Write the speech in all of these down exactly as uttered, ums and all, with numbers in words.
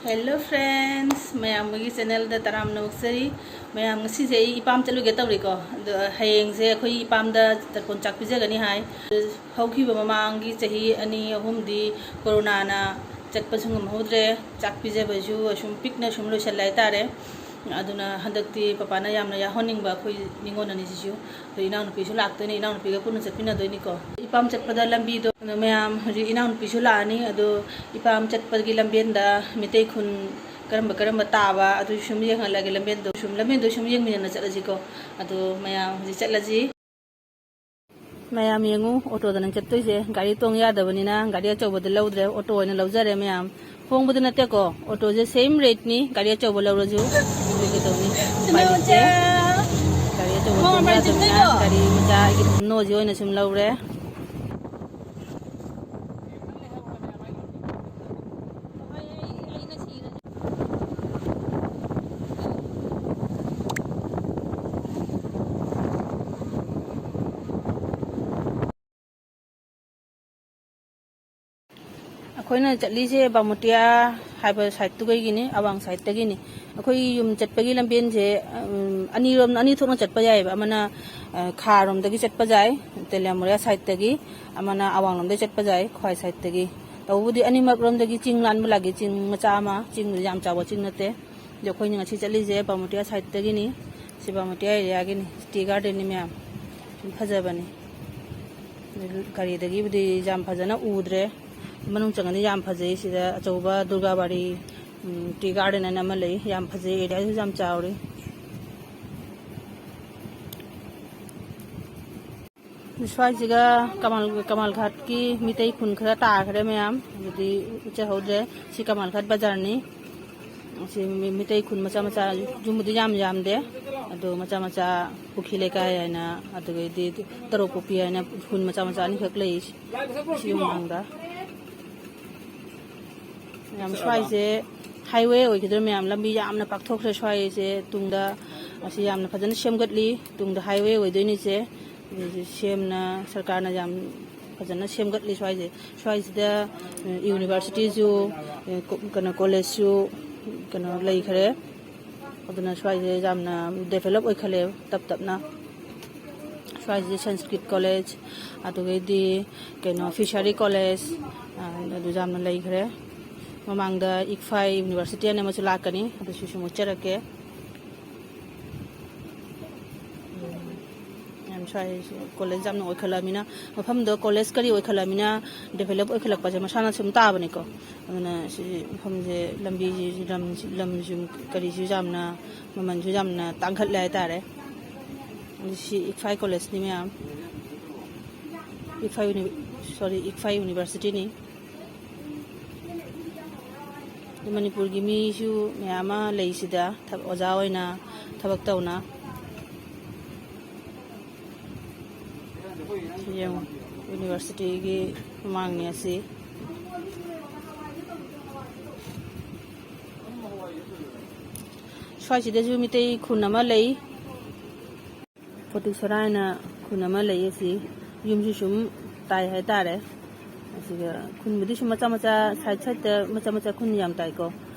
Hello friends, ꯃꯌꯥꯝꯒꯤ ꯆꯦꯅꯦꯜꯗ ꯇꯔꯥꯝꯅ ꯑꯣꯛꯆꯔꯤ꯫ ꯃꯌꯥꯝ, ꯉꯁꯤꯁꯦ ꯑꯩ ꯏꯄꯥꯝ ꯆꯠꯂꯨꯒꯦ ꯇꯧꯔꯤꯀꯣ꯫ ꯑꯗꯣ ꯍꯌꯦꯡꯁꯦ ꯑꯩꯈꯣꯏ ꯏꯄꯥꯝꯗ ꯇꯔꯄꯣꯟ ꯆꯥꯛ ꯄꯤꯖꯒꯅꯤ ꯍꯥꯏ꯫ ꯍꯧꯈꯤꯕ ꯃꯃꯥꯡꯒꯤ ꯆꯍꯤ ꯑꯅꯤ ꯑꯍꯨꯝꯗꯤ ꯀꯣꯔꯣꯅꯥꯅ ꯆꯠꯄꯁꯨ ꯉꯝꯍꯧꯗ꯭ꯔꯦ, ꯆꯥꯛ ꯄꯤꯖꯕꯁꯨ ꯑꯁꯨꯝ ꯄꯤꯛꯅ ꯁꯨꯝ ꯂꯣꯏꯁꯤꯜꯂꯦ ꯍꯥꯏꯇꯥꯔꯦ꯫ ꯑꯗꯨꯅ ꯍꯟꯗꯛꯇꯤ ꯄꯄꯥꯅ ꯌꯥꯝꯅ ꯌꯥꯎꯍꯟꯅꯤꯡꯕ ꯑꯩꯈꯣꯏ ꯅꯤꯉꯣꯜ ꯑꯅꯤꯁꯤꯁꯨ꯫ ꯑꯗꯣ ꯏꯅꯥꯎꯅꯨꯄꯤꯁꯨ ꯂꯥꯛꯇꯣꯏꯅꯦ, ꯏꯅꯥꯎꯅꯨꯄꯤꯒ ꯄꯨꯟꯅ ꯆꯠꯃꯤꯟꯅꯗꯣꯏꯅꯤꯀꯣ꯫ ꯏꯄꯥꯝ ꯆꯠꯄꯗ ꯂꯝꯕꯤꯗꯣ, ꯑꯗꯣ ꯃꯌꯥꯝ ꯍꯧꯖꯤꯛ ꯏꯅꯥꯎꯅꯨꯄꯤꯁꯨ ꯂꯥꯛꯑꯅꯤ꯫ ꯑꯗꯣ ꯏꯄꯥꯝ ꯆꯠꯄꯒꯤ ꯂꯝꯕꯦꯟꯗ ꯃꯤꯇꯩ ꯈꯨꯟ ꯀꯔꯝꯕ ꯀꯔꯝꯕ ꯇꯥꯕ ꯑꯗꯨ ꯁꯨꯝ ꯌꯦꯡꯍꯜꯂꯒꯦ꯫ ꯂꯝꯕꯦꯟꯗꯣ ꯁꯨꯝ, ꯂꯝꯕꯦꯟꯗꯣ ꯁꯨꯝ ꯌꯦꯡꯃꯤꯟꯅꯅ ꯆꯠꯂꯁꯤꯀꯣ꯫ ꯑꯗꯣ ꯃꯌꯥꯝ ꯍꯧꯖꯤꯛ ꯆꯠꯂꯁꯤ꯫ ꯃꯌꯥꯝ ꯌꯦꯡꯉꯨ, ꯑꯣꯇꯣꯗ ꯅꯪ ꯆꯠꯇꯣꯏꯁꯦ꯫ ꯒꯥꯔꯤ ꯇꯣꯡ ꯌꯥꯗꯕꯅꯤꯅ ꯒꯥꯔꯤ ꯑꯆꯧꯕꯗꯤ ꯂꯧꯗ꯭ꯔꯦ, ꯑꯣꯇꯣ ꯑꯣꯏꯅ ꯂꯧꯖꯔꯦ ꯃꯌꯥꯝ꯫ ꯍꯣꯡꯕꯗꯤ ꯅꯠꯇꯦꯀꯣ, ꯑꯣꯇꯣꯁꯦ same rateꯅꯤ, ꯒꯥꯔꯤ ꯑꯆꯧꯕ ꯂꯧꯔꯁꯨ꯫ ꯑꯗꯨ ꯀꯩꯗꯧꯅꯤ? ꯎꯄꯥꯏ ꯂꯩꯇꯦ꯫ ꯒꯥꯔꯤ ꯑꯆꯧꯕ ꯇꯣꯡ ꯌꯥꯗꯕꯅꯤꯅ ꯒꯥꯔꯤ ꯃꯆꯥ ꯑꯩꯒꯤ ꯅꯣꯁꯤ ꯑꯣꯏꯅ ꯁꯨꯝ ꯂꯧꯔꯦ꯫ ꯑꯩꯈꯣꯏꯅ ꯆꯠꯂꯤꯁꯦ ꯕꯥꯃꯨꯇꯤꯌꯥ ꯍꯥꯏꯕ ꯁꯥꯏꯠꯇꯨꯒꯩꯒꯤꯅꯤ, ꯑꯋꯥꯡ ꯁꯥꯏꯠꯇꯒꯤꯅꯤ꯫ ꯑꯩꯈꯣꯏ ꯌꯨꯝ ꯆꯠꯄꯒꯤ ꯂꯝꯕꯦꯟꯁꯦ, ꯎꯝ, ꯑꯅꯤꯔꯣꯝ, ꯑꯅꯤ ꯊꯣꯛꯅ ꯆꯠꯄ ꯌꯥꯏꯑꯕ꯫ ꯑꯃꯅ, ꯑ, ꯈꯥꯔꯣꯝꯗꯒꯤ ꯆꯠꯄ ꯌꯥꯏ, ꯇꯦꯂꯤꯌꯥꯃꯣꯔꯤꯌꯥ ꯁꯥꯏꯠꯇꯒꯤ, ꯑꯃꯅ ꯑꯋꯥꯡꯂꯣꯝꯗꯒꯤ ꯆꯠꯄ ꯌꯥꯏ, ꯈ꯭ꯋꯥꯏ ꯁꯥꯏꯠꯇꯒꯤ꯫ ꯇꯧꯕꯕꯨꯗꯤ ꯑꯅꯤꯃꯛ ꯔꯣꯝꯗꯒꯤ ꯆꯤꯡ ꯂꯥꯟꯕ ꯂꯥꯛꯒꯤ, ꯆꯤꯡ ꯃꯆꯥ ꯑꯃ, ꯆꯤꯡꯗꯨ ꯌꯥꯝ ꯆꯥꯎꯕ ꯆꯤꯡ ꯅꯠꯇꯦ꯫ ꯑꯗꯣ ꯑꯩꯈꯣꯏꯅ ꯉꯁꯤ ꯆꯠꯂꯤꯁꯦ ꯕꯥꯃꯨꯇꯤꯌꯥ ꯁꯥꯏꯠꯇꯒꯤꯅꯤ꯫ ꯁꯤ ꯕꯥꯃꯨꯇꯤꯌꯥ ꯑꯦꯔꯤꯌꯥꯒꯤꯅꯤ, ꯇꯤ ꯒꯥꯔꯗꯦꯟꯅꯤ ꯃꯌꯥꯝ꯫ ꯐꯖꯕꯅꯤ꯫ ꯒꯥꯔꯤꯗꯒꯤꯕꯨꯗꯤ ꯌꯥꯝ ꯐꯖꯅ ꯎꯗ꯭ꯔꯦ, ꯃꯅꯨꯡ ꯆꯪꯉꯗꯤ ꯌꯥꯝ ꯐꯖꯩ꯫ ꯁꯤꯗ ꯑꯆꯧꯕ ꯗꯨꯔꯒꯥꯕꯥꯔꯤ, ꯎꯝ, ꯇꯤ ꯒꯥꯔꯗꯦꯟ ꯍꯥꯏꯅ ꯑꯃ ꯂꯩ, ꯌꯥꯝ ꯐꯖꯩ, ꯑꯦꯔꯤꯌꯥꯁꯨ ꯌꯥꯝ ꯆꯥꯎꯔꯤ꯫ ꯁ꯭ꯋꯥꯏꯁꯤꯒ ꯀꯃꯜ, ꯀꯃꯜ ꯘꯥꯠꯀꯤ ꯃꯤꯇꯩ ꯈꯨꯟ ꯈꯔ ꯇꯥꯈ꯭ꯔꯦ ꯃꯌꯥꯝ, ꯑꯗꯨꯗꯤ ꯎꯠꯆꯍꯧꯗ꯭ꯔꯦ꯫ ꯁꯤ ꯀꯃꯜ ꯘꯥꯠ ꯕꯖꯥꯔꯅꯤ꯫ ꯁꯤ ꯃꯤ-, ꯃꯤꯇꯩ ꯈꯨꯟ ꯃꯆꯥ ꯃꯆꯥ, ꯌꯨꯝꯕꯨꯗꯤ ꯌꯥꯝ ꯌꯥꯝꯗꯦ, ꯑꯗꯣ ꯃꯆꯥ ꯃꯆꯥ ꯄꯨꯈ꯭ꯔꯤ ꯂꯩꯀꯥꯏ ꯍꯥꯏꯅ, ꯑꯗꯨꯗꯒꯤꯗꯤ ꯇꯔꯣꯛꯄꯣꯛꯄꯤ ꯍꯥꯏꯅ ꯈꯨꯟ ꯃꯆꯥ ꯃꯆꯥ ꯑꯅꯤꯈꯛ ꯂꯩ ꯁꯤ ꯃꯃꯥꯡꯗ꯫ ꯌꯥꯝ ꯁ꯭ꯋꯥꯏꯁꯦ highway ꯑꯣꯏꯈꯤꯗ꯭ꯔꯦ ꯃꯌꯥꯝ, ꯂꯝꯕꯤ ꯌꯥꯝꯅ ꯄꯥꯛꯊꯣꯛꯈ꯭ꯔꯦ ꯁ꯭ꯋꯥꯏꯁꯦ꯫ ꯇꯨꯡꯗ ꯑꯁꯤ ꯌꯥꯝꯅ ꯐꯖꯅ ꯁꯦꯝꯒꯠꯂꯤ, ꯇꯨꯡꯗ highway ꯑꯣꯏꯗꯣꯏꯅꯤꯁꯦ꯫ ꯑꯗꯩꯗꯤ ꯁꯦꯝꯅ, ꯁꯔꯀꯥꯔꯅ ꯌꯥꯝ ꯐꯖꯅ ꯁꯦꯝꯒꯠꯂꯤ ꯁ꯭ꯋꯥꯏꯁꯦ꯫ ꯁ꯭ꯋꯥꯏꯁꯤꯗ ꯌꯨꯅꯤꯚꯔꯁꯤꯇꯤꯁꯨ, ꯀꯩꯅꯣ, ꯀꯣꯂꯦꯖꯁꯨ, ꯀꯩꯅꯣ, ꯂꯩꯈ꯭ꯔꯦ꯫ ꯑꯗꯨꯅ ꯁ꯭ꯋꯥꯏꯁꯦ ꯌꯥꯝꯅ ꯗꯦꯕꯂꯞ ꯑꯣꯏꯈꯠꯂꯦ ꯇꯞ ꯇꯞꯅ꯫ ꯁ꯭ꯋꯥꯏꯁꯤꯗ ꯁꯪꯁꯀ꯭ꯔꯤꯠ ꯀꯣꯂꯦꯖ, ꯑꯗꯨꯗꯒꯤꯗꯤ, ꯀꯩꯅꯣ, ꯐꯤꯁꯔꯤ ꯀꯣꯂꯦꯖ, ꯑꯗꯨ ꯌꯥꯝꯅ ꯂꯩꯈ꯭ꯔꯦ꯫ ꯃꯃꯥꯡꯗ ꯏꯛꯐꯥꯏ ꯌꯨꯅꯤꯚꯔꯁꯤꯇꯤ ꯑꯅ ꯑꯃꯁꯨ ꯂꯥꯛꯀꯅꯤ, ꯑꯗꯨꯁꯨ ꯁꯨꯝ ꯎꯠꯆꯔꯛꯀꯦ꯫ ꯌꯥꯝ ꯁ꯭ꯋꯥꯏ ꯀꯣꯂꯦꯖ ꯌꯥꯝꯅ ꯑꯣꯏꯈꯠꯂꯛꯑꯃꯤꯅ, ꯃꯐꯝꯗꯣ ꯀꯣꯂꯦꯖ ꯀꯔꯤ ꯑꯣꯏꯈꯠꯂꯛꯑꯃꯤꯅ ꯗꯦꯕꯂꯞ ꯑꯣꯏꯈꯠꯂꯛꯄꯁꯦ ꯃꯁꯥꯅ ꯁꯨꯝ ꯇꯥꯕꯅꯤꯀꯣ꯫ ꯑꯗꯨꯅ ꯁꯤ ꯃꯐꯝꯁꯦ, ꯂꯝꯕꯤꯁꯤ, ꯂꯝ, ꯂꯝꯁꯨ ꯀꯔꯤꯁꯨ ꯌꯥꯝꯅ, ꯃꯃꯜꯁꯨ ꯌꯥꯝꯅ ꯇꯥꯡꯈꯠꯂꯦ ꯍꯥꯏꯇꯥꯔꯦ꯫ ꯑꯗꯨ ꯁꯤ ꯏꯛꯐꯥꯏ ꯀꯣꯂꯦꯖꯅꯤ ꯃꯌꯥꯝ, ꯏꯛꯐꯥꯏ ꯌꯨꯅꯤ-, ꯁꯣꯔꯤ, ꯏꯛꯐꯥꯏ ꯌꯨꯅꯤꯚꯔꯁꯤꯇꯤꯅꯤ꯫ ꯑꯗꯨ ꯃꯅꯤꯄꯨꯔꯒꯤ ꯃꯤꯁꯨ ꯃꯌꯥꯝ ꯑꯃ ꯂꯩꯁꯤꯗ, ꯊꯕ-, ꯑꯣꯖꯥ ꯑꯣꯏꯅ ꯊꯕꯛ ꯇꯧꯅ꯫ ꯁꯤ ꯌꯦꯡꯉꯨ, ꯌꯨꯅꯤꯚꯔꯁꯤꯇꯤꯒꯤ ꯃꯃꯥꯡꯅꯤ ꯑꯁꯤ꯫ ꯁ꯭ꯋꯥꯏꯁꯤꯗꯁꯨ ꯃꯤꯇꯩ ꯈꯨꯟ ꯑꯃ ꯂꯩ, ꯐꯣꯇꯨ ꯁꯣꯔꯥ ꯍꯥꯏꯅ ꯈꯨꯟ ꯑꯃ ꯂꯩ꯫ ꯑꯁꯤ ꯌꯨꯝꯁꯨ ꯁꯨꯝ ꯇꯥꯏ ꯍꯥꯏꯇꯥꯔꯦ꯫ ꯑꯁꯤꯒ ꯈꯨꯟꯕꯨꯗꯤ ꯁꯨꯝ ꯃꯆꯥ ꯃꯆꯥ, ꯁꯥꯏꯠ ꯁꯥꯏꯠꯇ ꯃꯆꯥ ꯃꯆꯥ ꯈꯨꯟ ꯌꯥꯝ ꯇꯥꯏꯀꯣ꯫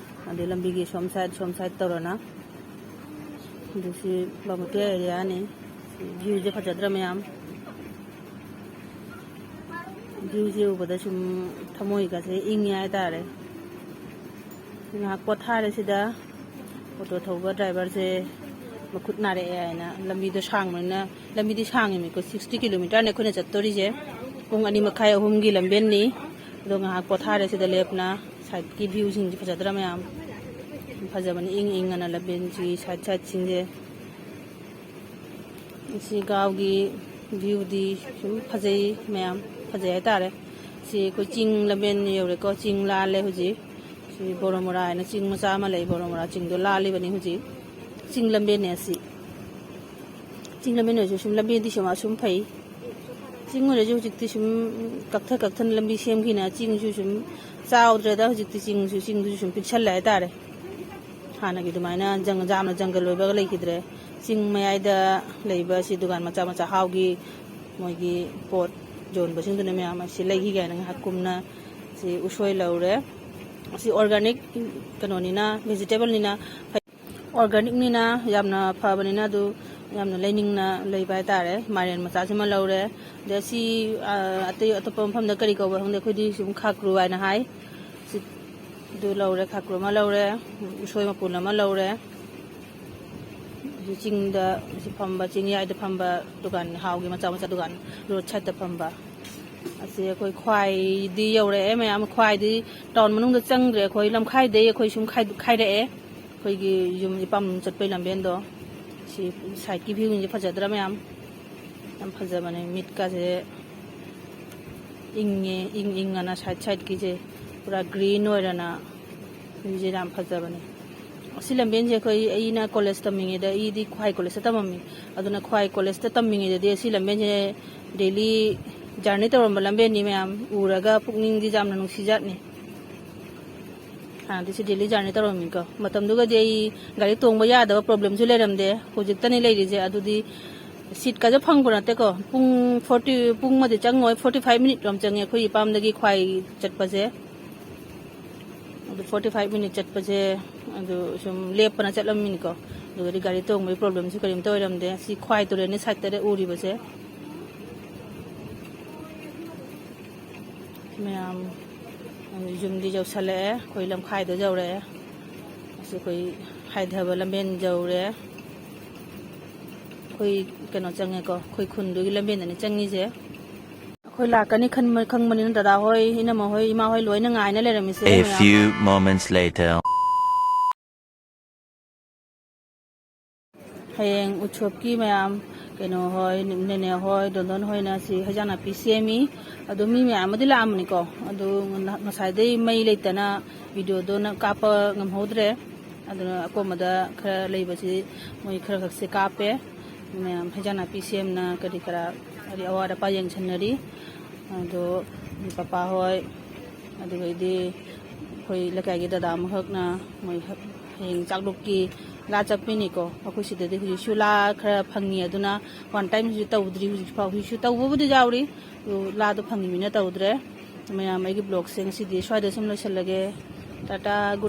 ꯑꯗꯩ ꯂꯝꯕꯤꯒꯤ ꯁꯣꯝ ꯁꯥꯏꯠ, ꯁꯣꯝ ꯁꯥꯏꯠ ꯇꯧꯔꯅ꯫ ꯑꯗꯨ ꯁꯤ ꯕꯥꯃꯨꯇꯤꯌꯥ ꯑꯦꯔꯤꯌꯥꯅꯤ꯫ ꯁꯤ ꯚ꯭ꯌꯨꯁꯦ ꯐꯖꯗ꯭ꯔꯥ ꯃꯌꯥꯝ? ꯚ꯭ꯌꯨꯁꯦ ꯎꯕꯗ ꯁꯨꯝ ꯊꯃꯣꯏꯒꯁꯦ ꯏꯪꯉꯦ ꯍꯥꯏꯇꯥꯔꯦ꯫ ꯉꯥꯏꯍꯥꯛ ꯄꯣꯊꯥꯔꯦ ꯁꯤꯗ꯫ ꯑꯣꯇꯣ ꯊꯧꯕ ꯗ꯭ꯔꯥꯏꯚꯔꯁꯦ ꯃꯈꯨꯠ ꯅꯥꯔꯛꯑꯦ ꯍꯥꯏꯅ, ꯂꯝꯕꯤꯗꯣ ꯁꯥꯡꯕꯅꯤꯅ, ꯂꯝꯕꯤꯗꯤ ꯁꯥꯡꯉꯤꯃꯤꯀꯣ, ꯁꯤꯛꯁꯇꯤ ꯀꯤꯂꯣꯃꯤꯇꯔꯅꯦ ꯑꯩꯈꯣꯏꯅ ꯆꯠꯇꯣꯔꯤꯁꯦ꯫ ꯄꯨꯡ ꯑꯅꯤ ꯃꯈꯥꯏ, ꯑꯍꯨꯝꯒꯤ ꯂꯝꯕꯦꯟꯅꯤ꯫ ꯑꯗꯣ ꯉꯥꯏꯍꯥꯛ ꯄꯣꯊꯥꯔꯦ ꯁꯤꯗ ꯂꯦꯞꯅ꯫ ꯁꯥꯏꯠꯀꯤ ꯚ꯭ꯌꯨꯁꯤꯡꯁꯦ ꯐꯖꯗ꯭ꯔꯥ ꯃꯌꯥꯝ? ꯐꯖꯕꯅꯤ, ꯏꯪ ꯏꯪ ꯑꯅ ꯂꯝꯕꯦꯟꯁꯤꯒꯤ ꯁꯥꯏꯠ ꯁꯥꯏꯠꯁꯤꯡꯁꯦ꯫ ꯁꯤ ꯒꯥꯎꯒꯤ ꯚ꯭ꯌꯨꯗꯤ ꯁꯨꯝ ꯐꯖꯩ, ꯃꯌꯥꯝ ꯐꯖꯩ ꯍꯥꯏꯇꯥꯔꯦ꯫ ꯁꯤ ꯑꯩꯈꯣꯏ ꯆꯤꯡ ꯂꯝꯕꯦꯟ ꯌꯧꯔꯦꯀꯣ, ꯆꯤꯡ ꯂꯥꯜꯂꯦ ꯍꯧꯖꯤꯛ꯫ ꯁꯤ ꯕꯣꯔꯣꯃꯨꯔꯥ ꯍꯥꯏꯅ ꯆꯤꯡ ꯃꯆꯥ ꯑꯃ ꯂꯩ, ꯕꯣꯔꯣꯃꯨꯔꯥ ꯆꯤꯡꯗꯣ ꯂꯥꯜꯂꯤꯕꯅꯤ ꯍꯧꯖꯤꯛ꯫ ꯆꯤꯡ ꯂꯝꯕꯦꯟꯅꯦ ꯑꯁꯤ꯫ ꯆꯤꯡ ꯂꯝꯕꯦꯟ ꯑꯣꯏꯔꯁꯨ ꯁꯨꯝ ꯂꯝꯕꯦꯟꯗꯤ ꯁꯨꯝ ꯑꯁꯨꯝ ꯐꯩ꯫ ꯆꯤꯡ ꯑꯣꯏꯔꯁꯨ ꯍꯧꯖꯤꯛꯇꯤ ꯁꯨꯝ ꯀꯛꯊ ꯀꯛꯊꯅ ꯂꯝꯕꯤ ꯁꯦꯝꯈꯤꯅ ꯆꯤꯡꯁꯨ ꯁꯨꯝ ꯆꯥꯎꯗ꯭ꯔꯦꯗ ꯍꯧꯖꯤꯛꯇꯤ, ꯆꯤꯡꯁꯨ, ꯆꯤꯡꯗꯨꯁꯨ ꯁꯨꯝ ꯄꯤꯛꯁꯜꯂꯦ ꯍꯥꯏꯇꯥꯔꯦ꯫ ꯍꯥꯟꯅꯒꯤ ꯑꯗꯨꯃꯥꯏꯅ ꯖꯪ-, ꯌꯥꯝꯅ ꯖꯪꯒꯜ ꯑꯣꯏꯕꯒ ꯂꯩꯈꯤꯗ꯭ꯔꯦ꯫ ꯆꯤꯡ ꯃꯌꯥꯏꯗ ꯂꯩꯕ ꯑꯁꯤ ꯗꯨꯀꯥꯟ ꯃꯆꯥ ꯃꯆꯥ ꯍꯥꯎꯒꯤ ꯃꯣꯏꯒꯤ ꯄꯣꯠ ꯌꯣꯟꯕꯁꯤꯡꯗꯨꯅ ꯃꯌꯥꯝ ꯑꯁꯤ ꯂꯩꯈꯤꯒꯦ ꯍꯥꯏꯅ ꯉꯥꯏꯍꯥꯛ ꯀꯨꯝꯅ ꯁꯤ ꯎꯁꯣꯏ ꯂꯧꯔꯦ꯫ ꯑꯁꯤ organic ꯀꯩꯅꯣꯅꯤꯅ, vegetableꯅꯤꯅ, organicꯅꯤꯅ ꯌꯥꯝꯅ ꯐꯕꯅꯤꯅ ꯑꯗꯨ ꯌꯥꯝꯅ ꯂꯩꯅꯤꯡꯅ ꯂꯩꯕ ꯍꯥꯏꯇꯥꯔꯦ꯫ ꯃꯥꯏꯔꯦꯟ ꯃꯆꯥꯁꯤꯃ ꯂꯧꯔꯦ꯫ ꯑꯗꯩ ꯑꯁꯤ, ꯑ, ꯑꯇꯩ ꯑꯇꯣꯞꯄ ꯃꯐꯝꯗ ꯀꯔꯤ ꯀꯧꯕ ꯈꯪꯗꯦ, ꯑꯩꯈꯣꯏꯗꯤ ꯁꯨꯝ ꯈꯥꯀ꯭ꯔꯨ ꯍꯥꯏꯅ ꯍꯥꯏ꯫ ꯁꯤ, ꯑꯗꯨ ꯂꯧꯔꯦ, ꯈꯥꯀ꯭ꯔꯨ ꯑꯃ ꯂꯧꯔꯦ, ꯎꯁꯣꯏ ꯃꯄꯨꯟ ꯑꯃ ꯂꯧꯔꯦ꯫ ꯁꯤ ꯆꯤꯡꯗ, ꯁꯤ ꯐꯝꯕ, ꯆꯤꯡꯌꯥꯏꯗ ꯐꯝꯕ ꯗꯨꯀꯥꯟ, ꯍꯥꯎꯒꯤ ꯃꯆꯥ ꯃꯆꯥ ꯗꯨꯀꯥꯟ, road sideꯇ ꯐꯝꯕ꯫ ꯑꯁꯤ ꯑꯩꯈꯣꯏ ꯈ꯭ꯋꯥꯏꯗꯤ ꯌꯧꯔꯛꯑꯦ ꯃꯌꯥꯝ, ꯈ꯭ꯋꯥꯏꯗꯤ town ꯃꯅꯨꯡꯗ ꯆꯪꯗ꯭ꯔꯦ꯫ ꯑꯩꯈꯣꯏ ꯂꯝꯈꯥꯏꯗꯩ ꯑꯩꯈꯣꯏ ꯁꯨꯝ ꯈꯥꯏ-, ꯈꯥꯏꯔꯛꯑꯦ꯫ ꯑꯩꯈꯣꯏꯒꯤ ꯌꯨꯝ ꯏꯄꯥꯝ ꯆꯠꯄꯩ ꯂꯝꯕꯦꯟꯗꯣ, ꯁꯤ sideꯀꯤ viewꯁꯤꯡꯁꯦ ꯐꯖꯗ꯭ꯔꯥ ꯃꯌꯥꯝ? ꯌꯥꯝ ꯐꯖꯕꯅꯦ, ꯃꯤꯠꯀꯁꯦ ꯏꯪꯉꯦ, ꯏꯪ ꯏꯪꯉꯅ side sideꯀꯤꯁꯦ ꯄꯨꯔꯥ green ꯑꯣꯏꯔꯅ viewꯁꯦ ꯌꯥꯝ ꯐꯖꯕꯅꯦ꯫ ꯑꯁꯤ ꯂꯝꯕꯦꯟꯁꯦ ꯑꯩꯈꯣꯏ, ꯑꯩꯅ college ꯇꯝꯃꯤꯉꯩꯗ, ꯑꯩꯗꯤ ꯈ꯭ꯋꯥꯏ collegeꯇ ꯇꯝꯃꯝꯃꯤ, ꯑꯗꯨꯅ ꯈ꯭ꯋꯥꯏ collegeꯇ ꯇꯝꯃꯤꯉꯩꯗꯗꯤ ꯑꯁꯤ ꯂꯝꯕꯦꯟꯁꯦ daily journey ꯇꯧꯔꯝꯕ ꯂꯝꯕꯦꯟꯅꯤ ꯃꯌꯥꯝ, ꯎꯔꯒ ꯄꯨꯛꯅꯤꯡꯗꯤ ꯌꯥꯝꯅ ꯅꯨꯡꯁꯤꯖꯥꯠꯅꯤ꯫ ꯍꯥꯟꯅꯗꯤ ꯁꯤ daily journey ꯇꯧꯔꯝꯃꯤꯀꯣ꯫ ꯃꯇꯝꯗꯨꯒꯗꯤ ꯑꯩ ꯒꯥꯔꯤ ꯇꯣꯡꯕ ꯌꯥꯗꯕ problemꯁꯨ ꯂꯩꯔꯝꯗꯦ꯫ ꯍꯧꯖꯤꯛꯇꯅꯤ ꯂꯩꯔꯤꯁꯦ꯫ ꯑꯗꯨꯗꯤ seatꯀꯁꯦ ꯐꯪꯕ ꯅꯠꯇꯦꯀꯣ꯫ ꯄꯨꯡ forty, ꯄꯨꯡ ꯑꯃꯗꯤ ꯆꯪꯉꯣꯏ, forty five minute ꯔꯣꯝ ꯆꯪꯉꯦ ꯑꯩꯈꯣꯏ ꯏꯄꯥꯝꯗꯒꯤ ꯈ꯭ꯋꯥꯏ ꯆꯠꯄꯁꯦ꯫ ꯑꯗꯨ forty five minute ꯆꯠꯄꯁꯦ, ꯑꯗꯨ ꯁꯨꯝ ꯂꯦꯞꯄꯅ ꯆꯠꯂꯝꯃꯤꯅꯤꯀꯣ꯫ ꯑꯗꯨꯒꯗꯤ ꯒꯥꯔꯤ ꯇꯣꯡꯕꯒꯤ problemꯁꯨ ꯀꯔꯤꯝꯇ ꯑꯣꯏꯔꯝꯗꯦ꯫ ꯁꯤ ꯈ꯭ꯋꯥꯏ ꯇꯨꯔꯦꯜꯅꯤ sideꯇ ꯎꯔꯤꯕꯁꯦ꯫ ꯃꯌꯥꯝ, ꯌꯨꯝꯗꯤ ꯌꯧꯁꯜꯂꯛꯑꯦ, ꯑꯩꯈꯣꯏ ꯂꯝꯈꯥꯏꯗ ꯌꯧꯔꯛꯑꯦ꯫ ꯑꯁꯤ ꯑꯩꯈꯣꯏ ꯍꯥꯏꯊꯕ ꯂꯝꯕꯦꯟ ꯌꯧꯔꯦ꯫ ꯑꯩꯈꯣꯏ ꯀꯩꯅꯣ ꯆꯪꯉꯦꯀꯣ, ꯑꯩꯈꯣꯏ ꯈꯨꯟꯗꯨꯒꯤ ꯂꯝꯕꯦꯟꯗꯅꯤ ꯆꯪꯉꯤꯁꯦ꯫ ꯑꯩꯈꯣꯏ ꯂꯥꯛꯀꯅꯤ ꯈꯟꯕ, ꯈꯪꯕꯅꯤꯅ ꯗꯗꯥ ꯍꯣꯏ, ꯏꯅꯝꯃ ꯍꯣꯏ, ꯏꯃꯥ ꯍꯣꯏ ꯂꯣꯏꯅ ꯉꯥꯏꯅ ꯂꯩꯔꯝꯃꯤꯁꯦ A ꯃꯌꯥꯝ꯫ Few moments later. ꯍꯌꯦꯡ ꯎꯠꯁꯣꯞꯀꯤ ꯃꯌꯥꯝ, ꯀꯩꯅꯣ ꯍꯣꯏ, ꯅꯦꯅꯦ ꯍꯣꯏ, ꯗꯣꯟꯗꯣꯟ ꯍꯣꯏꯅ ꯁꯤ ꯍꯩꯖꯥꯡ ꯅꯥꯄꯤ ꯁꯦꯝꯃꯤ꯫ ꯑꯗꯨ ꯃꯤ ꯃꯌꯥꯝ ꯑꯃꯗꯤ ꯂꯥꯛꯑꯝꯕꯅꯤꯀꯣ꯫ ꯑꯗꯨ ꯉ-, ꯉꯁꯥꯏꯗꯩ ꯃꯩ ꯂꯩꯇꯅ videoꯗꯣ ꯅ-, ꯀꯥꯞꯄ ꯉꯝꯍꯧꯗ꯭ꯔꯦ꯫ ꯑꯗꯨꯅ ꯑꯀꯣꯟꯕꯗ ꯈꯔ ꯂꯩꯕꯁꯤ ꯃꯣꯏ ꯈꯔ ꯈꯛꯁꯦ ꯀꯥꯞꯄꯦ꯫ ꯃꯌꯥꯝ ꯍꯩꯖꯥꯡ ꯅꯥꯄꯤ ꯁꯦꯝꯅ ꯀꯔꯤ ꯀꯔꯥ, ꯍꯥꯏꯗꯤ ꯑꯋꯥꯠ ꯑꯄꯥ ꯌꯦꯡꯁꯤꯟꯅꯔꯤ꯫ ꯑꯗꯣ ꯄꯄꯥ ꯍꯣꯏ, ꯑꯗꯨꯒꯩꯗꯤ ꯑꯩꯈꯣꯏ ꯂꯩꯀꯥꯏꯒꯤ ꯗꯗꯥ ꯑꯃꯈꯛꯅ ꯃꯣꯏ ꯍ-, ꯍꯌꯦꯡ ꯆꯥꯛꯂꯨꯛꯀꯤ ꯂꯥ ꯆꯠꯄꯤꯅꯤꯀꯣ꯫ ꯑꯩꯈꯣꯏ ꯁꯤꯗꯗꯤ ꯍꯧꯖꯤꯛꯁꯨ ꯂꯥ ꯈꯔ ꯐꯪꯉꯤ, ꯑꯗꯨꯅ ꯋꯥꯟ ꯇꯥꯏꯝꯁꯨ ꯇꯧꯗ꯭ꯔꯤ ꯍꯧꯖꯤꯛ ꯐꯥꯎ꯫ ꯍꯧꯖꯤꯛꯁꯨ ꯇꯧꯕꯕꯨꯗꯤ ꯌꯥꯎꯔꯤ, ꯑꯗꯨ ꯂꯥꯗꯣ ꯐꯪꯉꯤꯃꯤꯅ ꯇꯧꯗ꯭ꯔꯦ꯫ ꯃꯌꯥꯝ, ꯑꯩꯒꯤ ꯕ꯭ꯂꯣꯒꯁꯦ ꯉꯁꯤꯗꯤ ꯁ꯭ꯋꯥꯏꯗ ꯁꯨꯝ ꯂꯣꯏꯁꯤꯜꯂꯒꯦ꯫ ꯇꯥꯇꯥ, ꯒꯨꯗ